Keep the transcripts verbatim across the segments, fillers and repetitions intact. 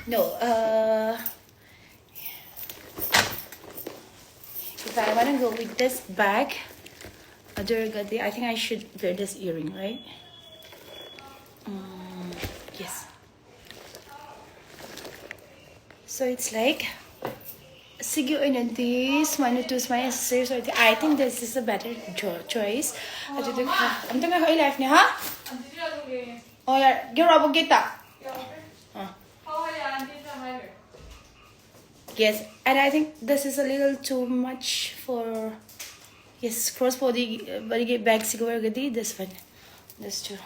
No, uh, if I want to go with this bag, ꯑꯗꯨ ꯑꯣꯏꯔꯒꯗꯤ, I think I should wear this earring, right? Mm, yes. So it's like, ꯁꯤꯒꯤ ꯑꯣꯏꯅꯗꯤ ꯁꯨꯃꯥꯏꯅ two ꯁꯨꯃꯥꯏꯅ accessories ꯑꯣꯏꯔꯗꯤ, I think this is a better cho- choice. ꯑꯗꯨꯗꯤ ꯑꯝꯇ ꯉꯥꯏꯈꯣ, ꯑꯩ live ꯅꯦ, ꯍꯥ? ꯑꯣ, ꯌꯥꯔꯦ, ꯌꯧꯔꯛꯑꯕꯣ gate ꯇ? ꯑꯥ. Yes, and I think this is a little too much for, yes, cross body, uh, body bag ꯁꯤꯒ ꯑꯣꯏꯔꯒꯗꯤ this one, this two,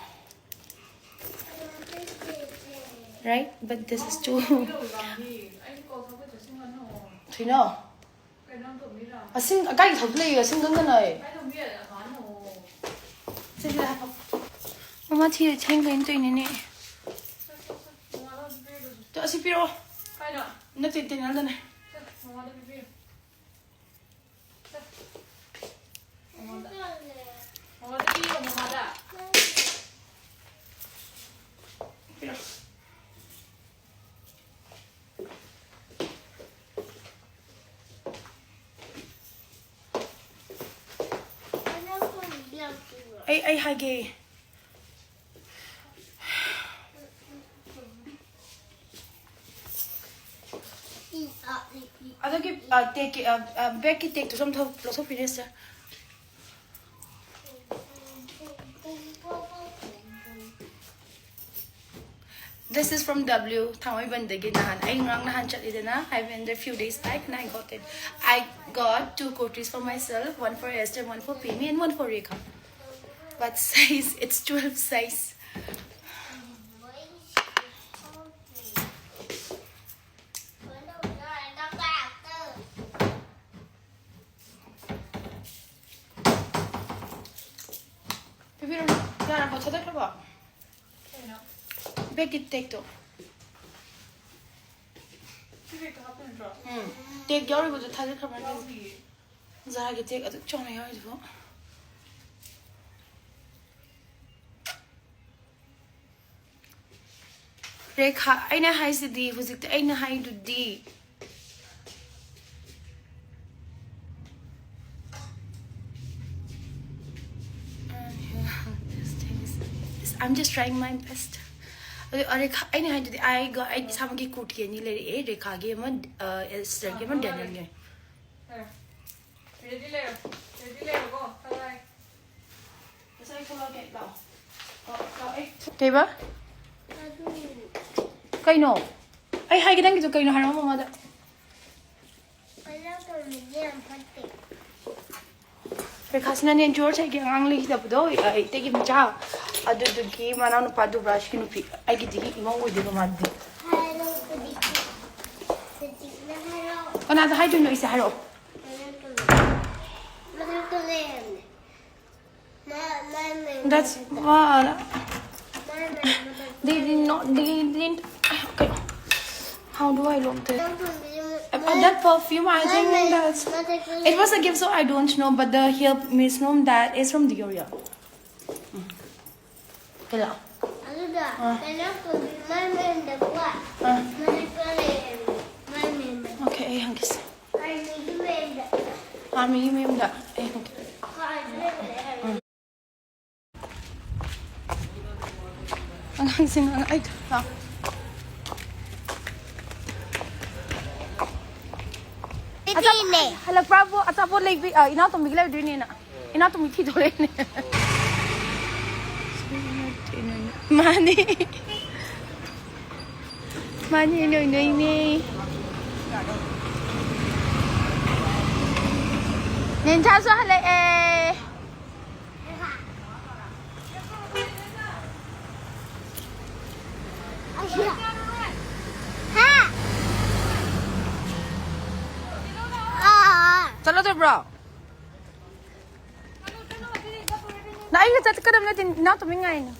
right? But this is too. ꯊꯨꯏꯅꯣ? ꯑꯁꯤꯡ ꯀꯥꯏꯒꯤ ꯊꯧꯗ ꯂꯩꯌꯦ? ꯑꯁꯤꯡ ꯀꯪꯗꯅ ꯑꯩ ꯁꯤꯗ ꯍꯥꯞꯄꯣ꯫ ꯃꯃꯥ ꯊꯤꯔꯦ, ꯊꯦꯡ ꯀꯩꯅꯣ ꯇꯧꯔꯤꯅꯤꯅꯦ꯫ ꯇꯣ, ꯑꯁꯤ ꯄꯤꯔꯛꯑꯣ꯫ ꯅꯠꯇꯦ, ꯇꯦꯅꯦꯜꯗꯅꯦ꯫ ꯃꯃꯥꯗ ꯄꯤꯕꯤꯌꯨ꯫ ꯃꯃꯥꯗ ꯄꯤꯌꯣ, ꯃꯃꯥꯗ꯫ ꯄꯤꯔꯛꯑꯣ꯫ ꯑꯩ, ꯑꯩ ꯍꯥꯏꯒꯦ꯫ ꯑꯗꯨꯒꯤ, ꯑ, ꯇꯦꯛꯀꯤ, ꯑ, ꯑ, ꯕꯦꯛꯀꯤ ꯇꯦꯛꯇꯨꯁꯨ ꯑꯝꯇ ꯂꯧꯊꯣꯛꯄꯤꯔꯦ, sister. This is from W, ꯊꯥꯡꯃꯩꯕꯟꯗꯒꯤ꯫ ꯅꯍꯥꯟ ꯑꯩ ꯉꯔꯥꯡ ꯅꯍꯥꯟ ꯆꯠꯂꯤꯗꯅ, I went there few days back and I got it. I got two kurtis for myself, one for Esther, one for Pimi, and one for Rekha. But size, it's twelve size. ꯄꯤꯕꯤꯔꯣ꯫ ꯌꯥꯔꯕꯣ? ꯊꯥꯗꯈ꯭ꯔꯕꯣ? ꯕꯦꯛꯀꯤ ꯇꯦꯛꯇꯣ꯫ ꯎꯝ꯫ ꯇꯦꯛ ꯌꯥꯎꯔꯤꯕꯗꯣ ꯊꯥꯗꯈ꯭ꯔꯕ? ꯖꯥꯔꯒꯤ ꯇꯦꯛ ꯑꯗꯨꯛ ꯆꯥꯎꯅ ꯌꯥꯎꯔꯤꯗꯨꯕꯨ꯫ ꯔꯦꯈꯥ, ꯑꯩꯅ ꯍꯥꯏꯁꯤꯗꯤ, ꯍꯧꯖꯤꯛꯇꯤ ꯑꯩꯅ ꯍꯥꯏꯗꯨꯗꯤ꯫ This thing is, I'm just trying my best. ꯑꯗꯨ, ꯑ, ꯔꯦꯈꯥ, ꯑꯩꯅ ꯍꯥꯏꯗꯨꯗꯤ, ꯑꯩꯒ, ꯑꯩ ꯏꯁꯥꯃꯛꯀꯤ ꯀꯨꯔꯇꯤ ꯑꯅꯤ ꯂꯩꯔꯛꯑꯦ, ꯔꯦꯈꯥꯒꯤ ꯑꯃ, ꯑ, ꯑꯦꯁꯇꯔꯒꯤ ꯑꯃ, ꯗꯦꯅꯤꯌꯦꯜꯒꯤ꯫ ꯔꯦꯗꯤ ꯂꯩꯔꯣ꯫ ꯔꯦꯗꯤ ꯂꯩꯔꯣꯀꯣ꯫ ꯕꯥꯏ ꯕꯥꯏ꯫ ꯉꯁꯥꯏ ꯊꯣꯛꯂꯛꯑꯒꯦ꯫ ꯂꯥꯛꯑꯣ꯫ ꯂꯥꯛꯑꯣ, ꯂꯥꯛꯑꯣ, ꯑꯩ ꯀꯩꯕ? ꯀꯩꯅꯣ? ꯑꯩ ꯍꯥꯏꯒꯦ, ꯅꯪꯒꯤꯗꯣ ꯀꯩꯅꯣ ꯍꯥꯏꯔꯛꯑꯣ ꯃꯃꯥꯗ꯫ ꯄ꯭ꯔꯦꯈꯥꯁꯤꯅꯅꯦ, ꯖꯣꯔꯖ ꯑꯩꯒꯤ ꯑꯉꯥꯡ ꯂꯩꯈꯤꯗꯕꯗꯣ, ꯑ, ꯏꯇꯩꯒꯤ ꯃꯆꯥ, ꯑꯗꯨꯗꯨꯒꯤ ꯃꯅꯥꯎꯅꯨꯄꯥ ꯗꯨꯕ꯭ꯔꯥꯖꯀꯤ ꯅꯨꯄꯤ, ꯑꯩꯒꯤꯗꯤ ꯏꯃꯧ ꯑꯣꯏꯗꯣꯏꯕ ꯃꯥꯗꯤ꯫ ꯀꯅꯥꯗ ꯍꯥꯏꯗꯣꯏꯅꯣ ꯑꯩꯁꯦ? ꯍꯥꯏꯔꯛꯑꯣ꯫ ꯃꯊꯛꯇ ꯂꯩꯔꯝꯃꯦ꯫ ꯃꯥ-, ꯃꯥ ꯃꯌꯨꯝ That's ꯃꯊꯛꯇ꯫ What? ꯃꯥ ꯃꯌꯨꯝ ꯃꯊꯛꯇ They did ꯂꯩꯔꯝꯃꯦ꯫ Not, they didn't, ꯀꯩꯅꯣ? How do I look there? ꯅꯪ ꯊꯣꯡꯕꯤꯌꯨ꯫ Uh, ꯃꯥ-, that perfume, I ꯃꯥ think ꯃꯌꯨꯝ that's, ꯃꯊꯛꯇ it was a ꯂꯩꯔꯝꯃꯦ꯫ Gift, so I don't know, but the here, Miss Nom, that is from Dior, yeah. ꯎꯝ꯫ ꯀꯩ ꯂꯥꯛꯑꯣ? ꯑꯗꯨꯗ ꯑꯥ꯫ ꯀꯩꯅꯣ ꯇꯧꯕꯤ-, ꯃꯥꯏ ꯃꯌꯨꯝꯗꯀꯣ꯫ ꯑꯥ꯫ ꯃꯊꯛꯇ ꯂꯩꯔꯝꯃꯦ꯫ ꯃꯥꯏ ꯃꯌꯨꯝꯗ꯫ Okay, ꯑꯩ ꯍꯪꯒꯦꯁꯦ꯫ ꯑꯥꯔꯃꯤꯒꯤ ꯃꯌꯨꯝꯗ꯫ ꯑꯥꯔꯃꯤꯒꯤ ꯃꯌꯨꯝꯗ? ꯑꯩ ꯍꯪꯒꯦ꯫ ꯀꯥꯔꯗ ꯂꯩꯕꯅꯦ ꯍꯥꯏꯕꯅꯦ꯫ ꯎꯝ꯫ ꯑꯉꯥꯡꯁꯤꯡ, ꯑꯉꯥꯡ, ꯑꯩ, ꯂꯥꯎ꯫ ꯑꯆꯥꯄꯣꯠ, ꯍꯜꯂꯛꯄ꯭ꯔꯥꯕꯨ? ꯑꯆꯥꯄꯣꯠ ꯂꯩꯕꯤ-, ꯑ, ꯏꯅꯥꯎꯇꯣꯝꯕꯤꯒꯤ ꯂꯩꯗꯣꯏꯅꯦꯅ꯫ ꯏꯅꯥꯎꯇꯣꯝꯕꯤ ꯊꯤꯗꯣꯔꯦꯅꯦ꯫ ꯃꯥꯅꯦ꯫ ꯃꯥꯅꯦ, ꯅꯣꯏ ꯅꯣꯏꯅꯦ꯫ ꯅꯦꯟꯁꯥꯁꯨ ꯍꯜꯂꯛꯑꯦ꯫ ꯍꯥ? ꯑꯥ꯫ ꯆꯠꯂꯗꯣꯏꯕ꯭ꯔꯣ? ꯅ ꯑꯩꯒ ꯆꯠꯀꯗꯕ ꯅꯠꯇꯦ, ꯏꯅꯥꯎ ꯇꯨꯃꯤꯟ ꯉꯥꯏꯅꯤ꯫